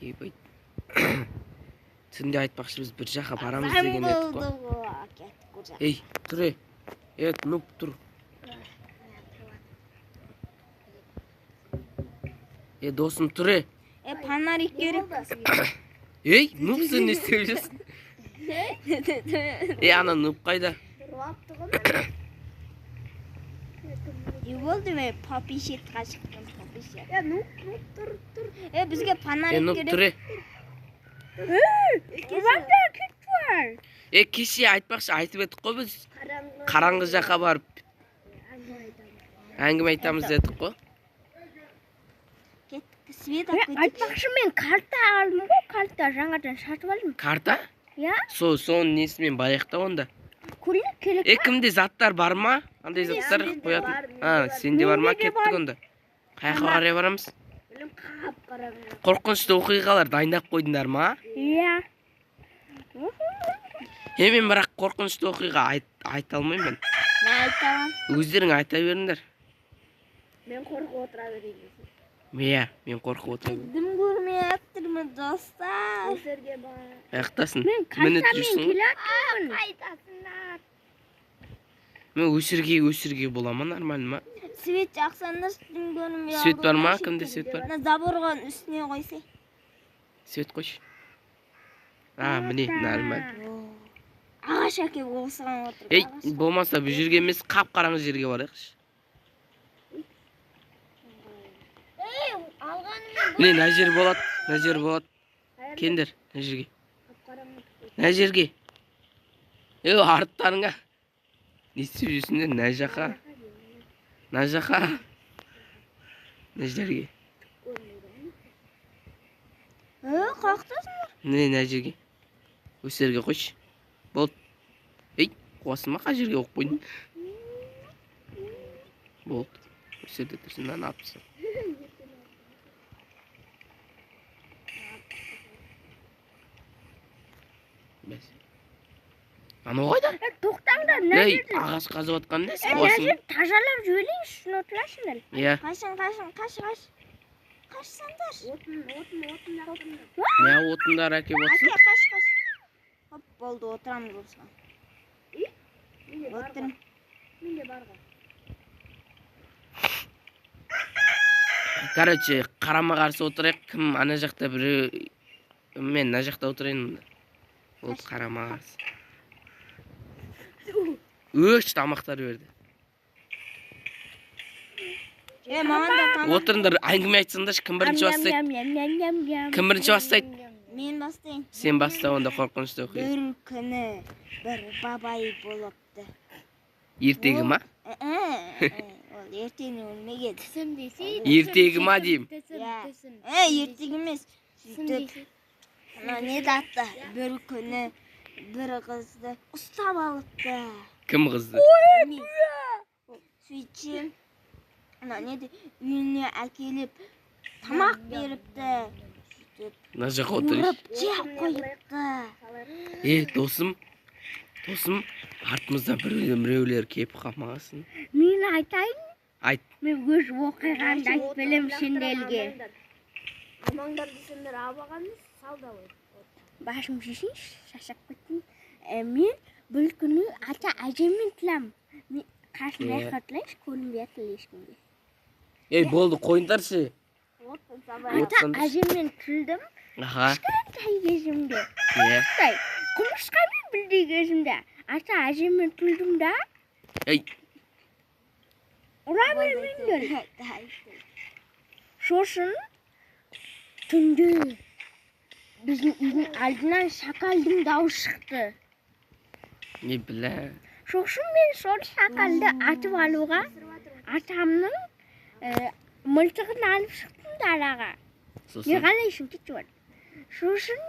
Ебать. Түнде айтпақшы, біз бір жаққа барамыз деген едік қой. Ей, тұр, ей. Е, нуб, тұр. Е, досым, тұр, е. Е, фонарик керек. Ей, нуб, сен не істеп жүрсің? Е, ана нуб қайда? Не болды, мен папишетқа шықтым, папишет. Е, ну, ну, тұр, тұр. Е, бізге Е, фонарик нуб, керек. тұр, е. Иванда кит бар. Е, кеше айтпақшы, айтып едік қой біз. Қараңғы. Қараңғы жаққа барып Әңгіме айтамыз. әңгіме айтамыз дедік қой. Кеттік, свет алып кетейік. Айтпақшы, мен карта алдым ғой, карта жаңадан сатып алдым. Карта? Иә. Сол, соның несімен барайық та онда. Көрейік, керек. Е, кімде заттар бар ма? Қандай заттар менде қоятын? бар, менде А, бар. сенде бар ма? Менде де Кеттік бар. онда. Қай жаққа қарай барамыз? Білім қап-қараңғы. Қорқынышты оқиғалар дайындап қойдыңдар ма? Иә. Е, мен бірақ қорқынышты оқиға айта алмаймын мен. Мен айта аламын. Өздерің айта беріңдер. Мен қорқып отыра берейін. Иә, мен қорқып отырмын. Дым көрмей жатырмын, достар. Жерге бар. Аяқтасын. Мен Мініп картамен жүрсің ғой. келе жатырмын. Қайдасыңдар? Мен өсірге бола ма, нормально ма? Свет жақсаңдаршы, дым көрінбей Свет қалды. бар ма? Кімде свет бар? Мына заборғаның үстіне қойсай. Свет қойшы. А, міне, нормально. Ағаш әкеліп осыған отыр. Ей, болмаса бұл жерге емес, қап-қараңғы жерге барайықшы. Ей, алғанымен Міне, мына жер болады, мына жер болады. Келіңдер, мына жерге. Мына жерге. Ей, арттарыңа. Не істеп жүрсіңдер? Мына жаққа. Мына жаққа. Мына жерге. Е, қаяқтасың? Міне, мына жерге. Осы жерге қойшы. Болды. Ей, қуасың ба? Қай жерге қойып қойдың? Болды. Осы жерде тұрсын, мынаны алып таста. Бәс. Анау қайда? Тоқтаңдар, мына Ей, жерді. ағаш қазып жатқан несі? Мына Қуасың. жерді тазалап жіберейінші, сосын отырасыңдар. Иә. Қашын, қашын, қаш, қаш. Қашсаңдаршы. Отын, отын, отын жақтым. Не отындар әкеп Әке, отырсың? қаш, қаш. Хоп, болды, отырамыз осыған. Отырмын. Менде бар ғой. Короче, қарама қарсы отырайық. Кім ана жақта біреу, мен мына жақта отырайын онда. Болды, қарама қарсы. Өш, тамақтар берді. Е, маған да тамақ. Отырыңдар, әңгіме айтсаңдаршы, кім бірінші бастайды? Кім бірінші бастайды? Мен бастайын. Сен баста онда қорқынышты оқиға. Бір күні бір бабай болыпты. Ертегі ма? Ол ертең өлмеген. Түсім десе. Ертегі ма деймін. Иә. Е, ертегі емес. Сөйтіп, ана не атты? Бір күні бір қызды ұстап алыпты. Кім қызды? Білмеймін. Сөйтсе, ана не де үйіне әкеліп тамақ беріпті. Сөйтіп, Мына жаққа отырайыншы. ұрып жеп қойыпты. Е, досым, досым, артымыздан біреулер келіп қалмасын. Мен айтайын. Айт. Мен өз оқиғамды айтып беремін сендерге. Амаңдар десеңдер абағаныз сал да ғой. Басым шешейінші, шаршап кеттім. Мен бір күні ата әжеммен тұрамын. Мен қасымда Иә. жатырайыншы, көрінбей жатыр ешкімге. Ей, болды, қойыңдаршы. Ата Отырсаңдаршы. әжеммен күлдім. Аха, Кішкентай кезімде. иә. Кішкентай. Құмырсқамен бірдей кезімде. Ата әжеммен күлдім да. Ей, Ұра бермеңдер. Сосын түнде біздің үйдің алдынан шакалдың дауысы шықты. не білә. Сосын мен сол шакалды атып алуға атамның мылтығын алып шықтым далаға. Не Сосын қалайсың, кетші бар. Сосын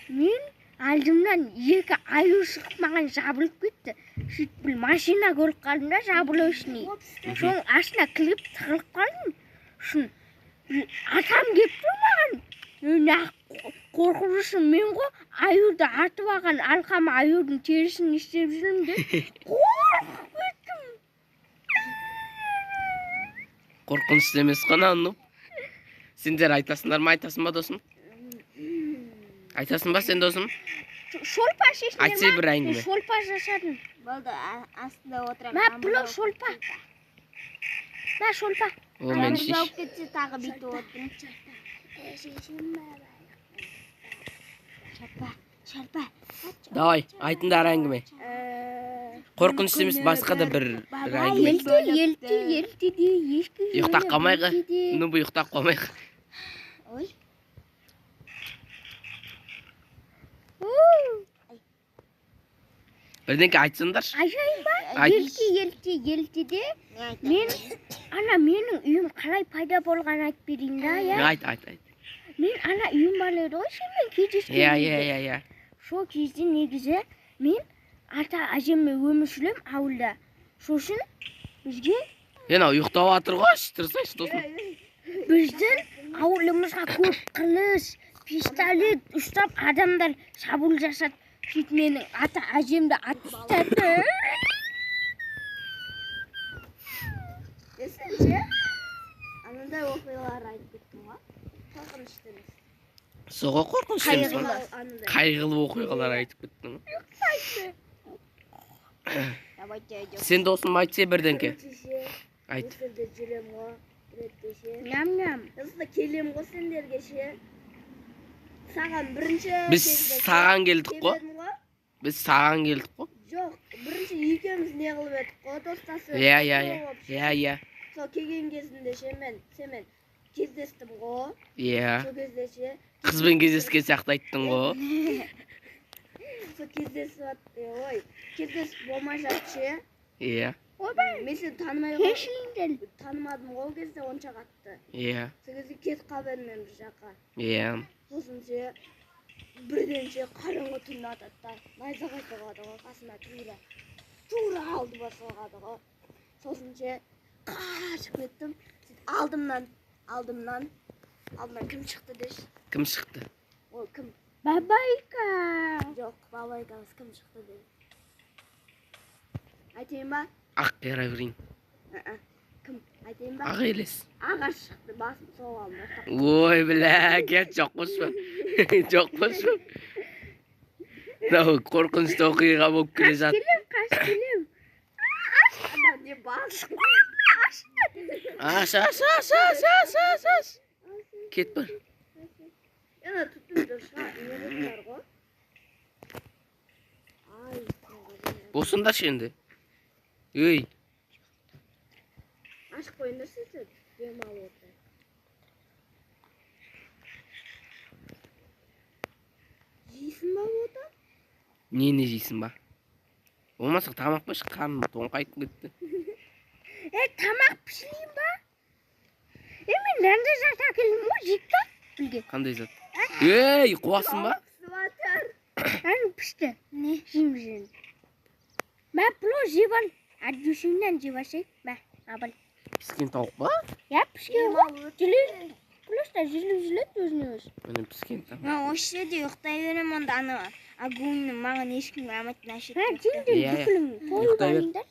мен алдымнан екі аю шығып маған жабылып кетті. Сөйтіп бір машина көріп қалдым да, жабылушный. Соның астына кіріп тығылып қалдым. Сосын атам келіп тұр маған. Неғып қорқып жүрсің, мен ғой аюды атып алған, арқама аюдың терісін не істеп жүрмін деп қорқып кеттім. Қорқынышты емес қой, анау. Сендер айтасыңдар ма? Айтасың ба, досым? Айтасың ба сен, досым? Шолпа шешіндер ма? Айтсай бір әңгіме. Шолпа жасадым. Болды, астында отырамын. Мә, бұлақ шолпа. Мә, шолпа. О, мен шеш. Жауып кетсе тағы бүйтіп отырмын. Шарпа, шарпа. Давай, айтыңдар әңгіме. Қорқынышты емес, басқа да бір әңгіме. Елте, елте, елте, ешкі. Ұйықтап қалмайық. Ну, бұл ұйықтап қалмайық. Ой. Бірдеңке айтсаңдаршы. Айтайын ба? Айт. Елте, елте, елтеде мен ана менің үйім қалай пайда болғанын айтып берейін да, иә? Айт, айт, айт. Мен ана үйім бар еді ғой, сенімен кездескен Иә, кезде. иә, иә, иә. Сол кезде негізі мен ата әжеммен өмір сүремін ауылда. Сосын бізге Е, мынау ұйықтап жатыр ғой, тұрсайшы, досым. Біздің ауылымызға көп қылыш, пистолет ұстап адамдар шабуыл жасады. Сөйтіп менің ата әжемді атып тастады. Десеңші, анандай оқиғалар айтып кеттім ғой. Қорқынышты емес. Соға қорқынышты емес па? Анандай. Қайғылы оқиғалар айтып кеттің ғой. Давайте айдем. Сен, досым, айтсай бірдеңке. Біріншіше, Айт. Өсірде жүрем ғой, ретте ше. Ням-ням. Сосын келем ғой сендерге ше. Саған бірінші Біз кезде саған келдік қой. келдім ғой. Біз саған келдік қой. Жоқ, бірінші екеуміз не қылып едік қой, достасып. Иә, иә, иә. Иә, иә. Сол келген кезінде ше мен сенімен кездестім ғой. Иә. Сол кезде ше. Қызбен кездескен сияқты айттың ғой. Сол кездесіп ой, кездесіп болмай жатып ше. Иә. Мен сені танымай Кешіріңдер. танымадым ғой ол кезде онша қатты. Иә. Сол кезде кетіп қалып едім мен бір жаққа. Иә. Сосын ше бірден ше қараңғы түнде атады да найзағай соғады ғой қасыма тура. Тура алдыма соғады ғой. Сосын ше қашып кеттім. Сөйтіп алдымнан кім шықты деші? Кім шықты? Ол кім? Бабайка. Жоқ, бабайкамыз кім шықты деді. Айтайын ба? Ақ Херобрин. Кім? Айтайын ба? Ақ елес. Ағаш шықты, басым соғып алды. Ой, бля, кет жоқ қойшы. Жоқ қойшы. Мынау қорқынышты оқиға болып келе жатыр. Келем, қаш келем. Анау не бас? Аш, аш, аш, аш, аш, аш, аш. Кет бар. Ана түтін шығар ғой. Ай, Босыңдаршы енді. Ей, ашып қойыңдаршы сен, демалып отыр. Жейсің ба ота? Нені жейсің ба? Болмаса тамақ піш, қарным тоңқайып кетті. Тамақ пішірейін ба? Мен мынандай зат әкелдім ғой, жейік па? Бірге. Қандай зат? Ей, қуасың ба? Пісіп жатыр. Әне пішті. Не? Жейміз енді. Мә, плов жеп ал. Әдушіңнен жеп алсай. Мә, абал. Піскен тауық па? Я, пішкен ғой. Жүле, просто жүліп-жүледі өзіне өзі. Міне піскен тауық. Мен осы жерде ұйықтай беремін онда, ана огоньны маған ешкім ұрамайды, мына жерде Мә, ұйықтай. жеңдер Иә, иә. бүкілің. Тойып Ұйықтай бер. алыңдар.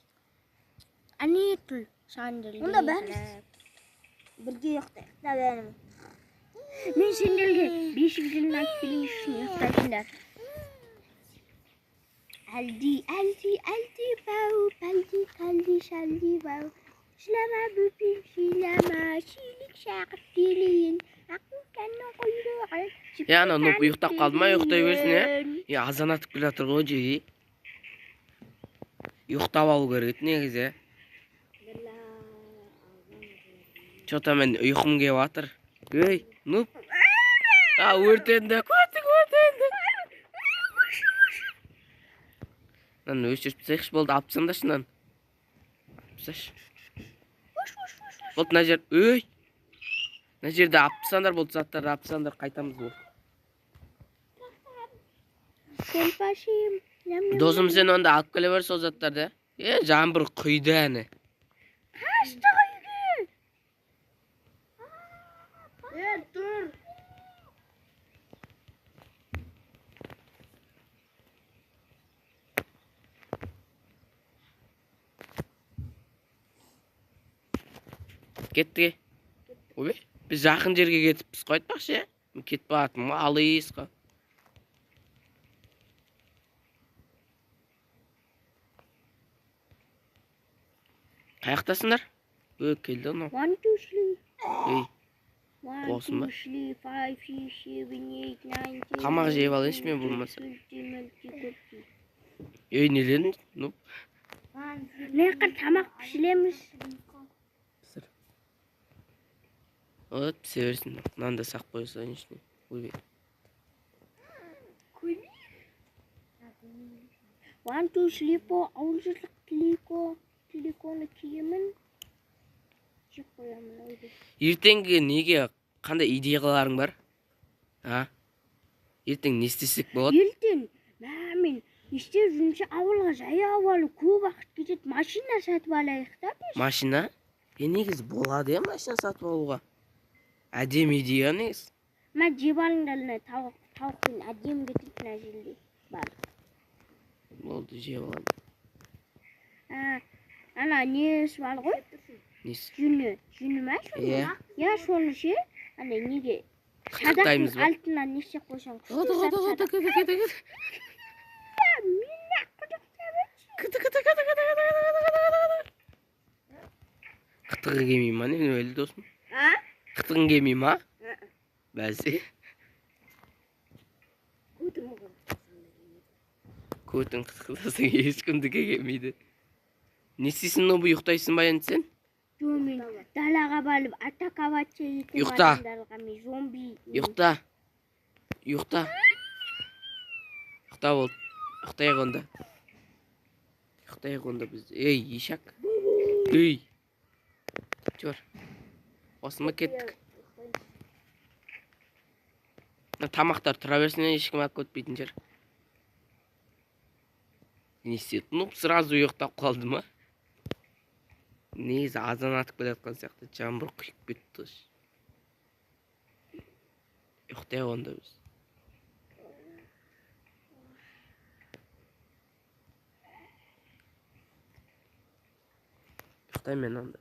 Әне тұл, саған Онда бәріміз бірге ұйықтайық та бәріміз. Мен сендерге бесік жылын айтып берейін үшін ұйықтайсыңдар. Әлди, әлди, әлди бау, пәлди, кәлди, шәлди бау. Шылама бөпем, шилама, шилік шақып келейін. Ақылкәннің құйрығы. Е, ана нұп ұйықтап қалды ма? Ұйықтай берсін, е? Е, азан атып келе жатыр ғой, жеги. Ұйықтап алу керек еді негізі. Чё-то мен ұйқым келіп жатыр. Ей, нұп. А, өртенді, көтік өртенді. Мынаны өшіріп тастайықшы, болды, алып тастаңдаршы мынаны. Алып тасташы. Болды, мына жер, ей. Мына жерде алып тастаңдар, болды, заттарды алып тастаңдар, қайтамыз болды. Досым, сен онда алып келе бер сол заттарды. Е, жаңбыр құйды әні. Қашты үйге. Е, тұр. Кетті. Ойбай, Біз жақын жерге кетіппіз қой айтпақшы, иә? Мен кетіп баратырмын ғой, алысқа. Қаяқтасыңдар? Ө, келді анау. 1, 2, 3. Ей, 1, Қосын ба? 2, 3, 5, 6, 7, 8, 9, 10. Тамақ жеп алайыншы мен болмаса. Болмаса. Ей, нелерің? Ну, Мына жаққа тамақ пішіреміз. пісір. Вот, пісе берсін. Нан да сақ қоя салайын ішіне. Ойбай. 1, 2, 3, 4, ауылжылық тилико, тиликоны киемін. Жеп қоямын ойбай. Ертеңгі неге қандай идеяларың бар? А? Ертең не істесек болады? Ертең мә мен не істеп жүрмін ауылға жаяу алу көп уақыт кетеді. Машина сатып алайық та біз. Машина? Е, негізі болады, иә, машина сатып алуға. Әдемі идея негізі. Мә жеп алыңдар мына тауық, тауықпен әдемі кетеді мына жерде. Барлық. Болды, жеп аламын. А, ана несі бар ғой? Несі? Жүні, жүні ма соны? Иә. Иә, соны ше, ана неге Қытықтаймыз садақтың ба? алтына не істеп қойсаң күшті Қыты, қыты, сап қыты, қыты, қыты, қыты. Мені құдықтап Қыты, қыты, қыты, қыты, қыты, қыты, қыты, қыты. Қытығы келмей ма не өлі досым? А? Қытығың келмей ма? Бәсе. Көтің қытықтасаң ешкімдікі келмейді. Не істейсің, Нобу, ұйықтайсың ба енді сен? Жоқ, мен далаға барып атаковать етемін Ұйықта. адамдарға, мен зомби. Ұйықта. Ұйықта. Ұйықта болды. Ұйықтайық онда. Ұйықтайық онда біз. Ей, ешак. Ей. Жүр. Осыма кеттік. Мына тамақтар тұра берсін, ешкім алып кетпейтін жер. Не істеді? Ну, сразу ұйықтап қалды ма? Негізі азан атып келе жатқан сияқты, жаңбыр құйып кетті. Ұйықтайық онда біз. Ұйықтаймын мен онда.